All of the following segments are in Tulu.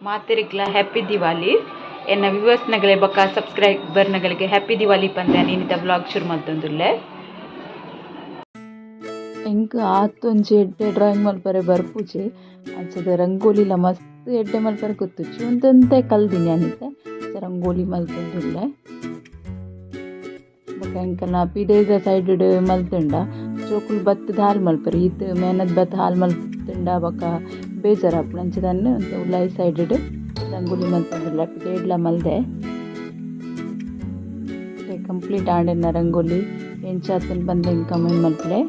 ಮಾತೆರಿಗ್ಲ ಹ್ಯಾಪಿ ದಿವಾಲಿ. ಎನ್ನ ವ್ಯೂವರ್ಸ್ ನಗಲೆ ಬೊಕ್ಕ ಸಬ್ಸ್ಕ್ರೈಬರ್ ನಗಲಿಗೆ ಹ್ಯಾಪಿ ದಿವಾಲಿ ಪಂದೆ ನೀನಿತ ವ್ಲಾಗ್ ಶುರು ಮಲ್ತೊಂದುಲ್ಲೆ. ಎಂಕ್ ಆತೊಂಜಿ ಎಡ್ಡೆ ಡ್ರಾಯಿಂಗ್ ಮಲ್ಪರೆ ಬರ್ಪುಜಿ ಅಂಚದ ರಂಗೋಲಿಲ ಮಸ್ತ್ ಎಡ್ಡೆ ಮಲ್ಪರೆ ಗೊತ್ತುಜ್ಜಿ ಒಂತೊಂತೆ ಕಲ್ದಿನಿ ಅನಿತೆ ರಂಗೋಲಿ ಮಲ್ತೊಂದುಲ್ಲೆ. ಬೊಕ ಎಂಕಲ್ನ ಪಿದಯ್ದ ಸೈಡ್ ಡ್ ಮಲ್ತುಂಡ ಜೋಕುಲು ಬತ್ತ್ ಹಾಲ್ ಮಲ್ಪೆರ್ ಈತ್ ಮೇನತ್ ಬತ್ತ್ ಹಾಲ್ ಮಲ್ತುಂಡ ಬೊಕ ಬೇಜಾರ್ ಆಪುಂಡು ಅಂಚ ದಾನ್ನ ಉಲಾಯಿ ಸೈಡ್ ಡ್ ರಂಗೋಲಿ ಮಲ್ತೊಂದುಲ್ಲೆ ಪಿದಯ್ಡ್ಲ ಮಲ್ದೆ. ಕಂಪ್ಲೀಟ್ ಆಂಡ್ ರಂಗೋಲಿ ಎಂಚ ಆತುಂಡು ಪಂದ್ ಎಂಕ್ ಕಮೆಂಟ್ ಮಲ್ಪುಲೆ.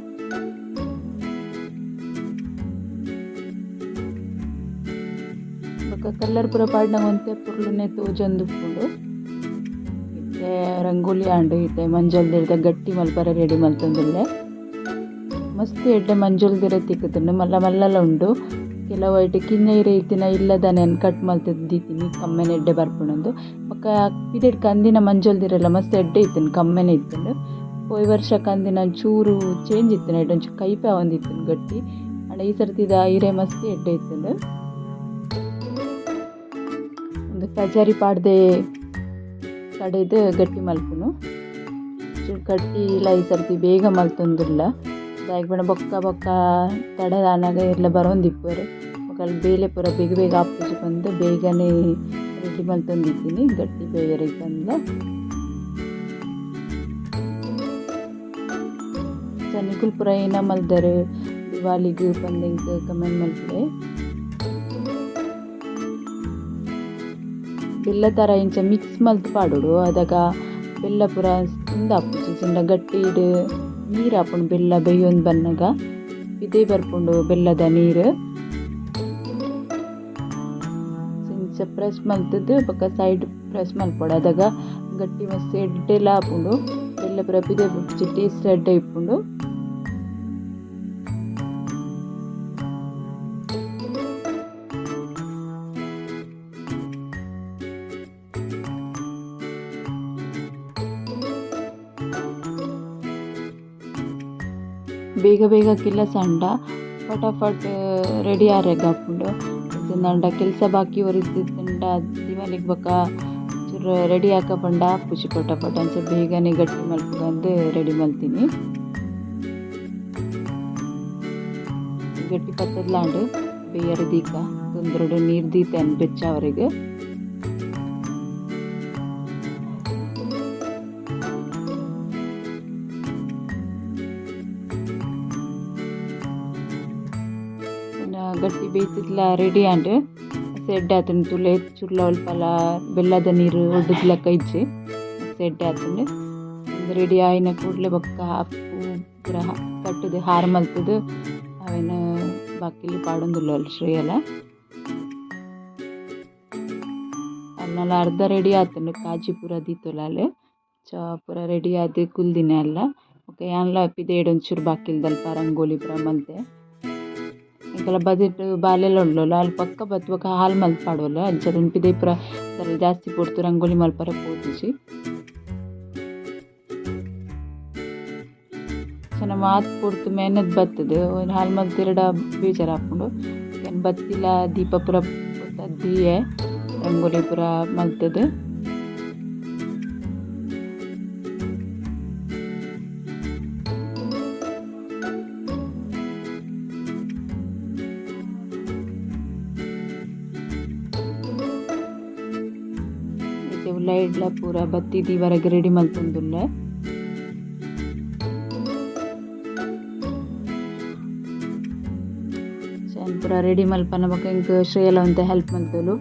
ಬೊಕ ಕಲರ್ ಪೂರ ಪಾಡ್ನಗ ಒಂತೆ ಪೊರ್ಲುನೆ ತೋಜೊಂದುಪ್ಪುಂಡು. ಇತ್ತೆ ರಂಗೋಲಿ ಆಂಡ್ ಇತ್ತೆ ಮಂಜೊಲ್ದಿರದ ಗಟ್ಟಿ ಮಲ್ಪರೆ ರೆಡಿ ಮಲ್ತೊಂದುಲ್ಲೆ. ಮಸ್ತ್ ಎಡ್ಡೆ ಮಂಜೊಲ್ದಿರೆ ತಿಕ್ಕುದುಂಡು ಮಲ್ಲ ಮಲ್ಲಲ ಉಂಡು. ಕೆಲವು ಐಟ್ ಕಿನ್ನ ಇರೆ ಇತ್ತಿನ ಇಲ್ಲದನೆ ಕಟ್ ಮಲ್ತುದು ದೀತಿನಿ ಕಮ್ಮೆನೆ ಎಡ್ಡೆ ಬರ್ಪುಂಡು. ಬೊಕ ಪಿದಯ್ಡ್ ಕಂದಿನ ಮಂಜೊಲ್ದಿರೆಲ ಮಸ್ತ್ ಎಡ್ಡೆ ಇತ್ತುಂಡು ಕಮ್ಮೆನೆ ಇತ್ತುಂಡು. ಪೋಯಿ ವರ್ಷ ಕಂದಿನ ಚೂರು ಚೇಂಜ್ ಇತ್ತುಂಡು ಐಟ್ ಒಂಚೂರು ಕೈಪೆ ಆವೊಂದಿತ್ತುಂಡು ಗಟ್ಟಿ. ಆಂಡ ಈ ಸರ್ತಿದ ಇರೆ ಮಸ್ತ್ ಎಡ್ಡೆ ಇತ್ತುಂಡು. ಉಂದು ಕಜಾರಿ ಪಾಡ್ದೆ ಕಡೆದ್ ಗಟ್ಟಿ ಮಲ್ಪುನು. ಚೂರು ಗಟ್ಟಿ ಇಲ್ಲ ಈ ಸರ್ತಿ ಬೇಗ ಮಲ್ತೊಂದುಲ್ಲ. ದಾಯೆಗ್ ಪಂಡ ಬೊಕ್ಕ ಬೊಕ್ಕ ತಡ ಆನಗ ಏರ್ಲ ಬರೊಂದಿಪ್ಪುವೆರ್ ಬೊಕ ಅಲ್ ಬೇಲೆ ಪೂರ ಬೇಗ ಬೇಗ ಆಪುಜಿ ಪಂದ್ ಬೇಗನೆ ರೆಡಿ ಮಲ್ತೊಂದಿತ್ತಿನಿ ಗಟ್ಟಿ ಬೇಯರೆಗ್ ಪಂದ್. ನಿಕುಲು ಪೂರ ಏನ ಮಲ್ದರ್ ದಿವಾಲಿಗ್ ಪಂದ್ ಎಂಕ್ ಕಮೆಂಟ್ ಮಲ್ಪುಲೆ. ಬೆಲ್ಲ ತರ ಇಂಚ ಮಿಕ್ಸ್ ಮಲ್ತ್ ಪಾಡೊಡು ಅದಗ ಬೆಲ್ಲ ಪೂರ ಉಂದಾಪುಜಿ ಜಿಂಡ ಗಟ್ಟಿಡ್ ನೀರ್ ಆಪುಂಡು ಬೆಲ್ಲ ಬೇಯೊಂದು ಬನ್ನಗ ಪಿದಯಿ ಬರ್ಪುಂಡು ಬೆಲ್ಲದ ನೀರು. ಇಂಚ ಪ್ರೆಸ್ ಮಲ್ತುದು ಬೊಕ ಸೈಡ್ ಪ್ರೆಸ್ ಮಲ್ಪೊಡು ಅದಗ ಗಟ್ಟಿ ಮಸ್ತ್ ಎಡ್ಡೆಲ ಆಪುಂಡು ಬೆಲ್ಲ ಪೂರ ಪಿದಯಿ ಬರ್ಪುಜಿ ಟೇಸ್ಟ್ ಎಡ್ಡೆ ಇಪ್ಪುಂಡು. ಬೇಗ ಬೇಗ ಕೆಲಸ ಅಂಡ ಫಟಾಫಟ್ ರೆಡಿ ಆರೆಗ್ ಆಪುಂಡು. ಅಂಡ ಕೆಲಸ ಬಾಕಿ ಒರಿದಿತ್ತುಂಡ ದಿವಾಲಿಗ್ ಬೊಕ ಚೂರು ರೆಡಿ ಆಕ ಪಂಡ ಆಪುಜಿ ಫಟಾಫಟ್ ಅಂಚ ಬೇಗನೆ ಗಟ್ಟಿ ಮಲ್ಪುಗಂದ್ ರೆಡಿ ಮಲ್ತಿನಿ. ಗಟ್ಟಿ ಪತ್ತದ್ಲಾಂಡ್ ಬೇಯರೆ ದೀಕ ತೊಂದರೆಡ್ ನೀರ್ ದೀತೆನ್ ಬೆಚ್ಚಾವರೆಗ್. ಗಟ್ಟಿ ಬೇಯ್ತಿದ್ಲ ರೆಡಿ ಆಂಡ್ ಎಡ್ಡೆ ಆತುಂಡು ತುಲೆ ಚುರ್ಲ ಅಲ್ಪಲ ಬೆಲ್ಲದ ನೀರು ಒಡ್ಡುದ್ ಲೆಕ್ಕ ಇಜ್ಜಿ ಎಡ್ಡೆ ಆತುಂಡು. ರೆಡಿ ಆಯಿನ ಕೂಡ್ಲೆ ಬೊಕ್ಕ ಪೂರ ಕಟ್ಟುದು ಹಾರ ಮಲ್ತುದು ಅವೆನ್ ಬಾಕಿಲ್ ಪಾಡೊಂದುಲ್ಲಲ್ ಶ್ರೇಯಲ. ಅಲ್ನಲ ಅರ್ಧ ರೆಡಿ ಆತುಂಡು ಕಾಜಿ ಪೂರ ದೀತೊಲ ಅಲ್ ಚ ಪೂರ ರೆಡಿ ಆದ್ ಕುಲ್ದಿನ ಅಲ್ಲ. ಬೊಕ ಯಾನ್ಲ ಪಿದಯ್ಡ್ ಒಂಚೂರು ಬಾಕಿಲ್ದಲ್ಪ ರಂಗೋಲಿ ಪೂರ ಮಲ್ತೆ. ಎಂಕಲ ಬದಿಟ್ ಬಾಲೆಲ ಉಲ್ಲೊಲು ಅಲ್ ಪಕ್ಕ ಬತ್ತ್ ಬೊಕ ಹಾಲ್ ಮಲ್ತ್ ಪಾಡುವಲ್ ಅಂಚ ಪಿದಯ್ ಪೂರ ಜಾಸ್ತಿ ಪೊರ್ತು ರಂಗೋಲಿ ಮಲ್ಪರೆ ಪೋತುಜಿ. ಚೆನ್ನ ಮಾತ್ ಪೊರ್ತು ಮೇನತ್ ಬತ್ತುದು ಹಾಲ್ ಮಲ್ತಿರಡ ಬೇಜಾರ್ ಆಪುಂಡು. ಯಾನ್ ಬತ್ತಿಲ ದೀಪ ಪೂರ ದೀಯೆ ರಂಗೋಲಿ ಪೂರ ಮಲ್ತುದು. ಲೈಟ್ಲ ಪೂರ ಬತ್ತಿ ದೀವರೆಗ್ ರೆಡಿ ಮಲ್ತೊಂದುಲ್ಲೆ. ಪೂರ ರೆಡಿ ಮಲ್ಪನ ಬೊಕ ಎಂಕ್ ಶ್ರೇಯಲ ಒಂತೆ ಹೆಲ್ಪ್ ಮಲ್ತೊಲು.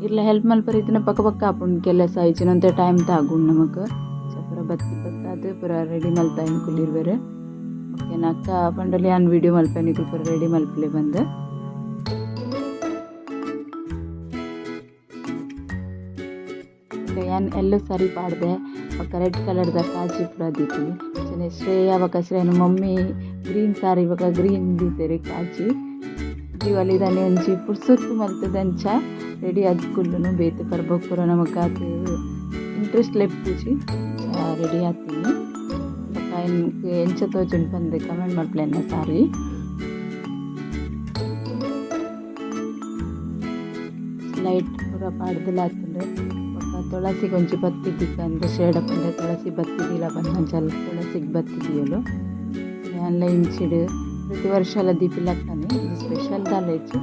ಇರ್ಲ ಹೆಲ್ಪ್ ಮಲ್ಪರೆ ಇತ್ತಿನ ಪಕ್ಕ ಪಕ್ಕ ಆಪುಂಡು ಕೆಲಸ ಇಜ್ಜಿನ ಒಂತೆ ಟೈಮ್ ತಾಗುಂಡು ನಮಕ್. ಪೂರ ಬತ್ತಿ ಪತ್ತಾದ್ ಪೂರ ರೆಡಿ ಮಲ್ತ ಎಂಕುಲು ಇರ್ವೆರ್. ಬೊಕ ಅಕ್ಕ ಪಂಡೊಲಿ ಯಾನ್ ವಿಡಿಯೋ ಮಲ್ಪೆ ನಿಕುಲು ಪೂರ ರೆಡಿ ಮಲ್ಪುಲೆ ಪಂದ್. ಯಾನ್ ಎಲ್ಲೋ ಸಾರಿ ಪಾಡ್ದೆ ಬೊಕ ರೆಡ್ ಕಲರ್ದ ಕಾಜಿ ಪೂರ ದೀತಿನಿ. ಅಂಚನೆ ಶ್ರೇಯ ಬೊಕ ಶ್ರೇಯನ ಮಮ್ಮಿ ಗ್ರೀನ್ ಸಾರಿ ಬೊಕ ಗ್ರೀನ್ ದೀತೆರ್ ಕಾಜಿ. ದಿವಾಲಿ ದಾನಿ ಒಂಜಿ ಪುರ್ಸೊತ್ತು ಮಲ್ತುದಂಚ ರೆಡಿ ಆದ್ ಕುಲ್ಲುನು ಬೇತೆ ಪರ್ಬಗ್ ಪೂರ ನಮಕ್ ಆತ್ ಇಂಟ್ರೆಸ್ಟ್ ಲೆಪ್ಪುಜಿ ರೆಡಿ ಆತಿನಿ. ಬೊಕ ಎಂಕ್ ಎಂಚ ತೋಜುಂಡು ಪಂದ್ ಕಮೆಂಟ್ ಮಲ್ಪುಲೆ ಎನ್ನ ಸಾರಿ. ಲೈಟ್ ಪೂರ ಪಾಡ್ದಲ ಆತುಂಡು. ಬೊಕ್ಕ ತುಳಸಿಗ್ ಒಂಜಿ ಬತ್ತಿ ದೀಕಂದ್ ಶೇಡ ಪಂಡೆ ತುಳಸಿ ಬತ್ತಿ ದೀಲ ಪಂದ್ ಅಂಚ ತುಳಸಿಗ್ ಬತ್ತಿ ದೀಯೊಲು. ಯಾನ್ಲ ಇಂಚಿಡ್ ಪ್ರತಿ ವರ್ಷಲ ದೀಪಿ ಲಕ್ಕನೆ ಸ್ಪೆಷಲ್ ದಾಲ ಇಜ್ಜಿ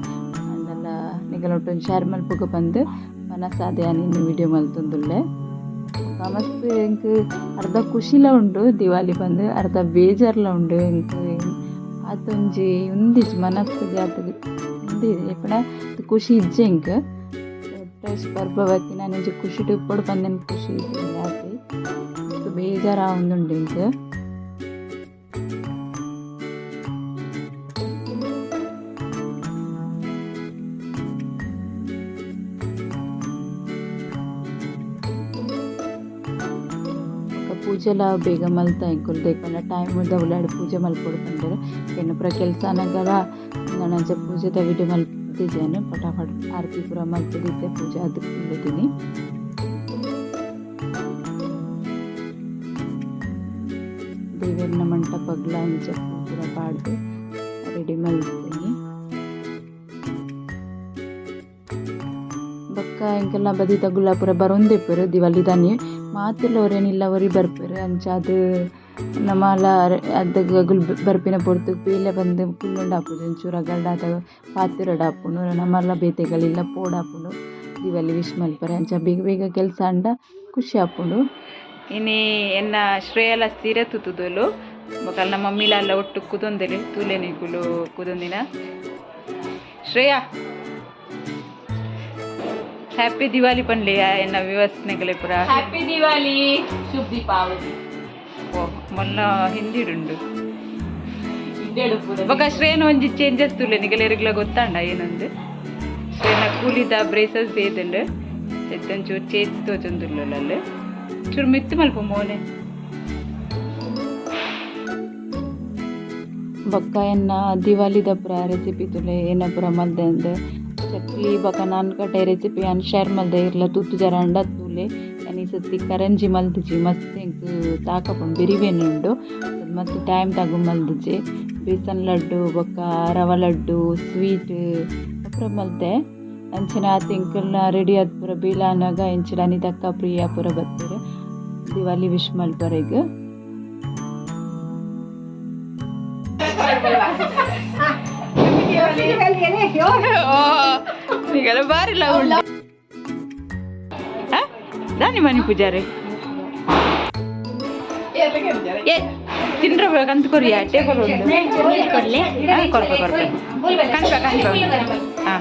ಆಂಡಲ ನಿಗಲೊಟ್ಟು ಒಂಜಿ ಶೇರ್ ಮಲ್ಪುಗ ಪಂದ್ ಮನಸಾದ್ ಯಾನ್ ಇನಿ ವಿಡಿಯೋ ಮಲ್ತೊಂದುಲ್ಲೆ. ಬೊಕ್ಕ ಮಸ್ತ್ ಎಂಕ್ ಅರ್ಧ ಖುಷಿಲ ಉಂಡು ದಿವಾಲಿ ಪಂದ್, ಅರ್ಧ ಬೇಜಾರ್ಲ ಉಂಡು ಎಂಕ್. ಆತೊಂಜಿ ಉಂದಿಜ್ಜಿ ಮನಸ್ಸುಗ್ ಆತ್ ಉಂದು ಪಂಡ ಖುಷಿ ಇಜ್ಜಿ ಎಂಕ್. ಪರ್ಬ ಬತ್ತಿನ ಒಂಜಿ ಖುಷಿಟ್ ಇಪ್ಪೊಡು ಪಂದ್ ಖುಷಿ ಆತೆ ಮಸ್ತ್ ಬೇಜಾರ್ ಆವೊಂದುಂಡು ಎಂಕ್. ಪೂಜೆಲ ಬೇಗ ಮಲ್ತ ಎಂಕುಲು ದಾಯೆ ಟೈಮ್ ದೌಲಾಡ್ ಪೂಜೆ ಮಲ್ಪೊಡು ಪಂಡೆರ್. ಎನ್ನ ಪೂರ ಕೆಲಸ ಆನಗಲ ಅಂಚ ಪೂಜೆದ ವಿಡಿಯೋ ಮಲ್ತಿಜೆನ್. ಪಟಾಪಟ್ ಆರತಿ ಪೂರ ಮಲ್ತುದಿತ್ತೆ ಪೂಜೆ ಆದ್ ಕುಲ್ಲುದಿನಿ. ದೇವೆರ್ನ ಮಂಟಪಗ್ಲ ಅಂಚ ಪೂರ ಪಾಡ್ದ್ ರೆಡಿ ಮಲ್ತಿನಿ. ಬೊಕ್ಕ ಎಂಕಲ್ನ ಬದಿತ ಗುಲ್ಲ ಪೂರ ಬರೊಂದಿಪ್ಪೆರ್ ದಿವಾಳಿದಾನಿ ಮಾತೆರ್ಲ ಒರಿಯನಿಲ್ಲ ಒರಿ ಬರ್ಪೆರ್. ಅಂಚಾದ್ ನಮಲ ಅಗ್ಲ್ ಬರ್ಪಿನ ಪೊರ್ತುಗು ಬೇಲೆ ಪಂದ್ ಕುಲ್ಲೊಂಡ ಆಪುಜಿ ಒಂಚೂರು ರಗಡ್ ಪಾತೆರೊಡು ಆಪುಂಡು. ನಮಲ ಬೇತೆಗಳಿಲ್ಲ ಪೋಡಾಪುಂಡು ದಿವಾಳಿ ವಿಶ್ ಮಲ್ಪರೆ. ಅಂಚ ಬೇಗ ಬೇಗ ಕೆಲಸ ಆಂಡ ಖುಷಿ ಆಪುಂಡು. ಇನಿ ಎನ್ನ ಶ್ರೇಯಲ ಸೀರೆ ತುತುದೊಲು ಬೊಕ ಅಲ್ನ ಮಮ್ಮಿಲ ಅಲ್ಲ ಒಟ್ಟು ಕುದೊಂದೆಲು ತೂಲೆ ನಿಕುಲು ಕುದೊಂದಿನ. ಶ್ರೇಯಾ ಹ್ಯಾಪಿ ದಿವಾಲಿ ಪನ್ಲೆ ಎನ್ನ ವ್ಯೂವರ್ಸ್ ನೆಗಲೆ ಪೂರ. ಹ್ಯಾಪಿ ದಿವಾಲಿ, ಶುಭ ದೀಪಾವಳಿ. ಓ ಮೊಲ್ಲ ಹಿಂದಿಡುಂಡು ಬೊಕ ಶ್ರೇಯನ ಒಂಜಿ ಚೇಂಜಸ್ ತೂಲೆ ನಿಗಲೆರಿಗ್ಲ ಗೊತ್ತಾಂಡ ಏನೊಂದು. ಶ್ರೇಯನ ಕೂಲಿದ ಬ್ರೇಸಸ್ ದೇದುಂಡು ಒಂಚೂರು ಚೇಂಜ್ ತೋಜೊಂದುಲ್ಲಲ್ಲ ಚೂರು ಮಿತ್ತು ಮಲ್ಪ ಮೋನೆ. ಬೊಕ್ಕ ಎನ್ನ ದಿವಾಲಿದ ಪೂರ ರೆಸಿಪಿ ತೂಲೆ ಏನ ಪೂರ ಮಲ್ದೆ ಅಂದ್ ಚಕ್ಲಿ ಬೊಕ್ಕ ನಾನ್ಕಟೆ ರೆಸಿಪಿ ಯಾನ್ ಶೇರ್ ಮಲ್ದೆ ಇರ್ಲ ತೂತು ಜರಾಂಡ ತೂಲೆ. ಯಾನ್ ಈ ಸರ್ತಿ ಕರಂಜಿ ಮಲ್ದಿಜಿ ಮಸ್ತ್ ಎಂಕ್ ತಾಕಪುಂಡು ಬೆರಿಬೇನೆ ಉಂಡು ಮಸ್ತ್ ಟೈಮ್ ತಾಗು ಮಲ್ದಿಜಿ. ಬೇಸನ್ ಲಡ್ಡು ಬೊಕ್ಕ ರವೆ ಲಡ್ಡು ಸ್ವೀಟ್ ಪೂರ ಮಲ್ತೆ. ಅಂಚನೆ ಆತ್ ಎಂಕಲ್ನ ರೆಡಿ ಆದ್ ಪೂರ ಬೇಲೆ ಆನಗ ಎಂಚಿನ ಅನಿತಕ್ಕ ಪ್ರಿಯಾ ಪೂರ ಬತ್ತೆರ್ ದಿವಾಲಿ ವಿಶ್ ಮಲ್ಪರೆಗ್. ನಿಗಲ ಬಾರಿ ಲವ್ ಉಂಡು. ದಾನಿ ಮನಿ ಪೂಜಾರಿ ಏ ತಿಂದ್ರ ಕಂತ ಕೊರಿಯ ಟೇಬಲ್ ಉಂಡು. ಕೊರ್ಪೆ ಕೊರ್ಪೆ ಕನ್ಪ ಕನ್ಪ ಹಾ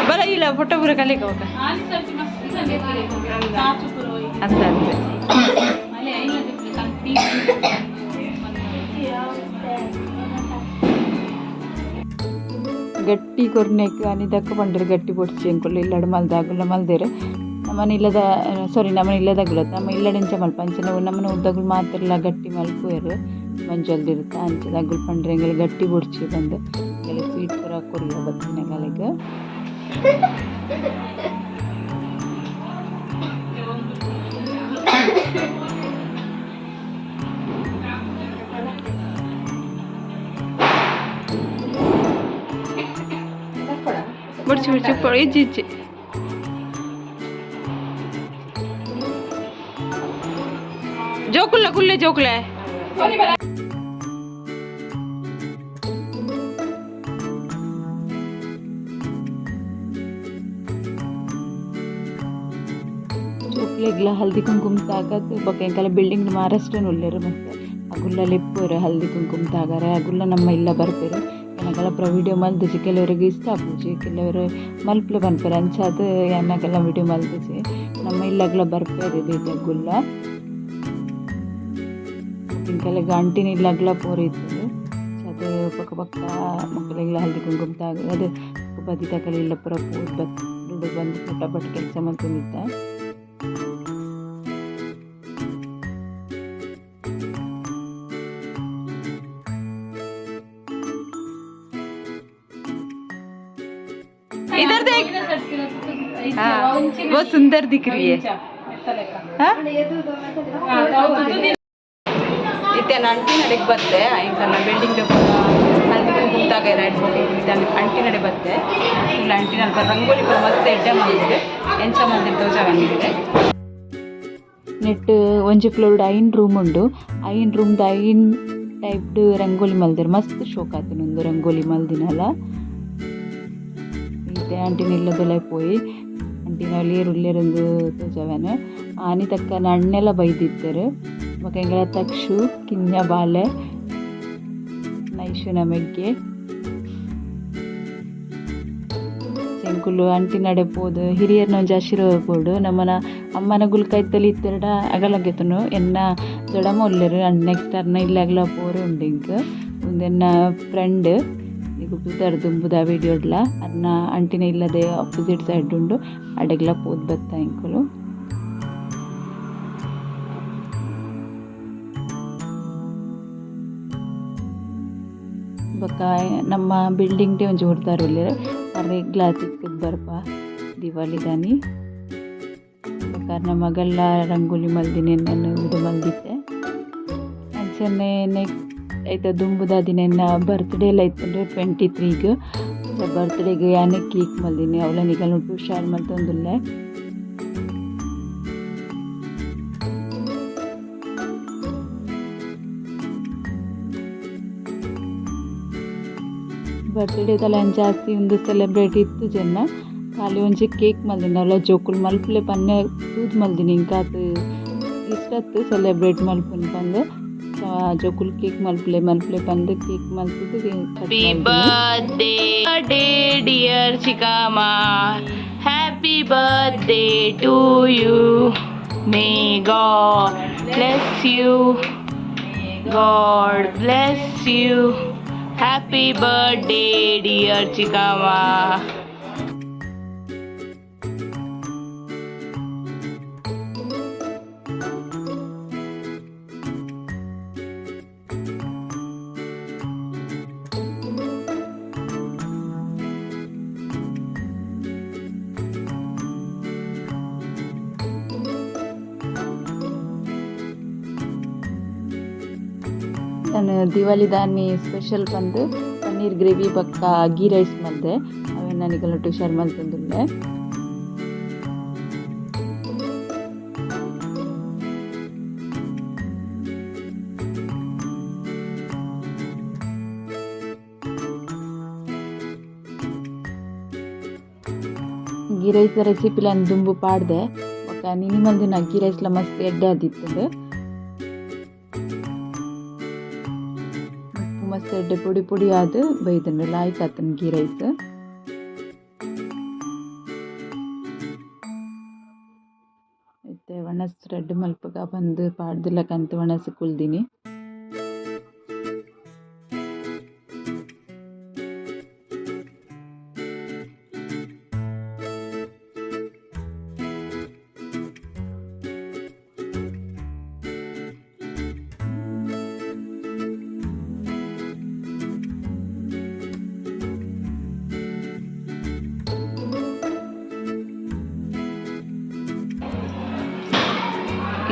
ಬರ ಇಲ್ಲ ಫೋಟೋ ಪೂರ ಕಲಿಕ ಹೋಗ ಅಂತ ಅಂತೆ. ಗಟ್ಟಿ ಕೊರ್ನೆಕ್ ಅನಿತಕ್ಕ ಪಂಡೆರ್ ಗಟ್ಟಿ ಬೊಡ್ಚಿ ಎಂಕುಲು ಇಲ್ಲಡ್ ಮಲ್ದ ಅಗುಲ್ಲ ಮಲ್ದೆರ್. ನಮನ ಇಲ್ಲದ ಸಾರಿ ನಮನ ಇಲ್ಲದಗುಲ ನಮ್ಮ ಇಲ್ಲಡ್ ಎಂಚ ಮಲ್ಪ ಅಂಚನೆ ನಮ್ಮನ ಊರ್ದಗುಲು ಮಾತೆರ್ಲ ಗಟ್ಟಿ ಮಲ್ಪುವೆರ್ ಮಂಜೊಲ್ದಿರುತ್ತ ಅಂಚ ಅಗುಲು ಪಂಡ್ರೆ ಎಂಕುಲು ಗಟ್ಟಿ ಬೊಡ್ಚಿ ಪಂದ್ ಎಂಕುಲು ಸ್ವೀಟ್ ಪೂರ ಕೊರಿಯ ಬತ್ತಿನಗಲೆಗ್. ಬೊಡ್ಚಿ ಬೊಡ್ಚಿ ಇಜ್ಜಿ ಇಜ್ಜಿ ಜೋಕುಲ್ಲ ಕುಲ್ಲೆ ಜೋಕುಲೆ. ಜೋಕ್ಲೆಗ್ಲ ಹಲ್ದಿ ಕುಂಕುಮ ತಾಕತ್ ಬೊಕ್ಕ ಎಂಕಲ್ನ ಬಿಲ್ಡಿಂಗ್ ಮಹಾರಾಷ್ಟ್ರನ್ ಉಲ್ಲೆರ್ ಮಸ್ತ್ ಅಗುಲ್ಲ ಲೆಪ್ಪುವೆರ್ ಹಲ್ದಿ ಕುಂಕುಮ ತಾಗರೆ ಅಗುಲ್ಲ ನಮ್ಮ ಇಲ್ಲ ಬರ್ಪೆರ್. ಯಾನ್ ಪೂರ ವಿಡಿಯೋ ಮಲ್ದಿಜಿ ಕೆಲವರಿಗೆ ಇಷ್ಟ ಆಪುಜಿ ಕೆಲವರು ಮಲ್ಪುಲೆ ಪನ್ಪೆರ್ ಅಂಚಾದ್ ಯಾನ್ ಅಕಲ್ನ ವಿಡಿಯೋ ಮಲ್ದಿಜಿ. ನಮ್ಮ ಇಲ್ಲಗ್ಲ ಬರ್ಪೆರ್ ಬೇತೆ ಅಗುಲ್ಲ. ಎಂಕಲೆಗ್ ಅಂಟಿನ ಇಲ್ಲಗ್ಲ ಪೋರಿತ್ತುಂಡು ಅದು ಪಕ್ಕ ಪಕ್ಕ ಮಕ್ಕಳಿಗೆಲ್ಲ ಹಲ್ದಿ ಕುಂಕುಮ ತಾಗ ಅದು ಬದಿ ತಕಲಿ ಇಲ್ಲ ಪೂರ ಪೋದು ಬತ್ತ್ ಬಂದು ಪಟ ಪಟ ಕೆಲಸ ಮಲ್ತೊಂದಿತ್ತ. इधर देख, हाँ बहुत सुंदर दिख रही है. हाँ? ಇತ್ತೆ ಅಂಟಿ ನಡೆಗೆ ಬತ್ತೆ ಎಂಕಲ್ನ ಬಿಲ್ಡಿಂಗ್ ಹಲ್ದಿ ಕುಂಕುಮ ತಾಗ ಅಂಟಿ ನಡೆ ಬತ್ತೆ. ಉಲ್ಲ ಅಂಟಿನಲ್ಪ ರಂಗೋಲಿ ಪೂರ ಮಸ್ತ್ ಎಡ್ಡೆ ಮಲ್ದಿದೆ ಎಂಚ ಮಲ್ದಿರ್ ದೋಜ ಬಂದಿದೆ. ನೆಟ್ ಒಂಜಿ ಫ್ಲೋರ್ಡ್ ಐನ್ ರೂಮ್ ಉಂಡು. ಐನ್ ರೂಮ್ದ ಐನ್ ಟೈಪ್ಡ್ ರಂಗೋಲಿ ಮಲ್ದೆರ್. ಮಸ್ತ್ ಶೋಕ್ ಆತುಂಡು ಉಂದು ರಂಗೋಲಿ ಮಲ್ದಿನಲ. ಇತ್ತೆ ಆಂಟಿನ ಇಲ್ಲದೆಲ್ಲ ಪೋಯಿ ಆಂಟಿನ ಏರ್ ಉಲ್ಲೆರ್ ಉಂದು ತೋಜಾವೆನ್. ಆನಿ ತಕ್ಕನ ಅಣ್ಣೆಲ ಬೈದಿತ್ತೆರ್. ಬೊಕ ಎಂಕಲ ತಕ್ಷು ಕಿನ್ಯ ಬಾಲೆ ನೈಶುನ ಮೆಗ್ಗೆ ಎಂಕುಲು ಅಂಟಿನಡೆ ಪೋದು ಹಿರಿಯರ್ನ ಒಂಜಿ ಆಶೀರ್ವಾದ ಬೋಡು. ನಮ್ಮನ ಅಮ್ಮನ ಗುಲ್ಕೈತಲಿ ಇತ್ತೆರ್ಡ ಅಗಲಗೆತುನು ಎನ್ನ ದೊಡ್ಡಮ್ಮ ಉಲ್ಲೆರ್ ಅಂಡ್ ನೆಕ್ಸ್ಟ್ ಅರ್ನ ಇಲ್ಲಗ್ಲ ಪೋರೆ ಉಂಡು ಎಂಕ್. ಉಂದು ಎನ್ನ ಫ್ರೆಂಡ್ ನಿಕುಲು ತೂತರ್ ದುಂಬುದ ವಿಡಿಯೋಡ್ಲ. ಅರ್ನ ಅಂಟಿನ ಇಲ್ಲದೆ ಅಪೋಸಿಟ್ ಸೈಡ್ ಉಂಡು ಅಡೆಗ್ಲ ಪೋದು ಬತ್ತ ಎಂಕುಲು. ಬೊಕ ನಮ್ಮ ಬಿಲ್ಡಿಂಗ್ ಡೇ ಒಂಜಿ ಹುಡ್ದಾರ್ ಉಲ್ಲೆರ್ ಅರೆಗ್ಲ ತಿಕ್ಕದ್ ಬರ್ಪ ದಿವಾಳಿದಾನಿ. ಬೊಕ ಅರ್ನ ಮಗಲ್ಲ ರಂಗೋಲಿ ಮಲ್ದಿನಿ ಎನ್ನನ್ ಉಂದು ಮಲ್ದಿತ್ತೆ. ಅಂಚನೆ ನೆಕ್ಸ್ಟ್ ಐತ ದುಂಬುದ ದಿನ ಎನ್ನ ಬರ್ತ್ಡೇ ಲ ಇತ್ತುಂಡು 23 ಗ್. ಬರ್ತ್ಡೇಗ್ ಯಾನೆ ಕೇಕ್ ಮಲ್ದಿನಿ ಅವ್ಲ ನಿಕಲ್ನ ಒಟ್ಟು ಶೇರ್ ಮಲ್ತೊಂದುಲ್ಲೆ. ಬರ್ತ್ಡೇ ದಲ ಜಾಸ್ತಿ ಉಂದು ಸೆಲೆಬ್ರೇಟ್ ಇತ್ತು ಜನ ಖಾಲಿ ಒಂಜಿ ಕೇಕ್ ಮಲ್ದಿನಿ ಅವ್ಲ ಜೋಕುಲು ಮಲ್ಪುಲೆ ಪನ್ನೆ ತೂದು ಮಲ್ದಿನಿ ಇಂಕಾತ್ ಇಷ್ಟತ್ ಸೆಲೆಬ್ರೇಟ್ ಮಲ್ಪುನು ಪಂದ್ ಜೋಕುಲು ಕೇಕ್ ಮಲ್ಪುಲೆ ಮಲ್ಪುಲೆ ಪಂದ್ cake ಮಲ್ತುದು cut Happy ಮಲ್ದಿನಿ. birthday, dear Chikama. Happy birthday to you. May God bless you. God bless you. Happy birthday, dear Chikama. ಯಾನ್ ದಿವಾಳಿ ದಾನಿ ಸ್ಪೆಷಲ್ ಪಂದ್ ಪನ್ನೀರ್ ಗ್ರೇವಿ ಬೊಕ್ಕ ಗೀ ರೈಸ್ ಮಲ್ದೆ. ಅವೆನ್ ನಿಕಲ್ನೊಟ್ಟು ಶೇರ್ ಮಲ್ತೊಂದುಲ್ಲೆ. ಗೀ ರೈಸ್ ರೆಸಿಪಿ ಲ ದುಂಬು ಪಾಡ್ದೆ. ಬೊಕ್ಕ ನಿನಿ ಮಲ್ದಿನ ಗೀ ರೈಸ್ ಲ ಮಸ್ತ್ ಎಡ್ಡೆ ಆದಿತ್ತುಂಡು. ಮಸ್ತ್ ಎಡ್ಡೆ ಪೊಡಿ ಪೊಡಿ ಆದ್ ಬೈದುಂಡು ಲಾಯ್ಕ್ ಆತುಂಡು ಗೀ ರೈಸ್. ಇತ್ತೆ ವಣಸ್ ರಡ್ಡ್ ಮಲ್ಪುಗ ಪಂದ್ ಪಾಡ್ದಿಲಕಂತ ವಣಸ್ ಕುಲ್ದಿನಿ.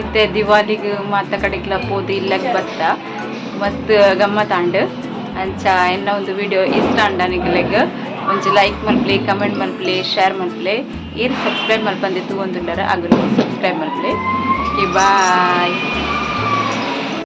ಇತ್ತೆ ದಿವಾಲಿಗ್ ಮಾತ ಕಡೆಗ್ಲ ಪೋದು ಇಲ್ಲಗ್ ಬತ್ತ ಮಸ್ತ್ ಗಮ್ಮತ್ ಆಂಡ್. ಅಂಚ ಎನ್ನ ಒಂದು ವಿಡಿಯೋ ಇಷ್ಟ ಆಂಡ ನಿಕಲೆಗ್ ಒಂಜಿ ಲೈಕ್ ಮಲ್ಪಲೆ, ಕಮೆಂಟ್ ಮಲ್ಪಲೆ, ಶೇರ್ ಮಲ್ಪಲೆ. ಏರ್ ಸಬ್ಸ್ಕ್ರೈಬ್ ಮಲ್ಪಂದೆ ತೂವೊಂದುಲ್ಲರ ಅಗುಲು ಸಬ್ಸ್ಕ್ರೈಬ್ ಮಲ್ಪಲೆ. Okay boy.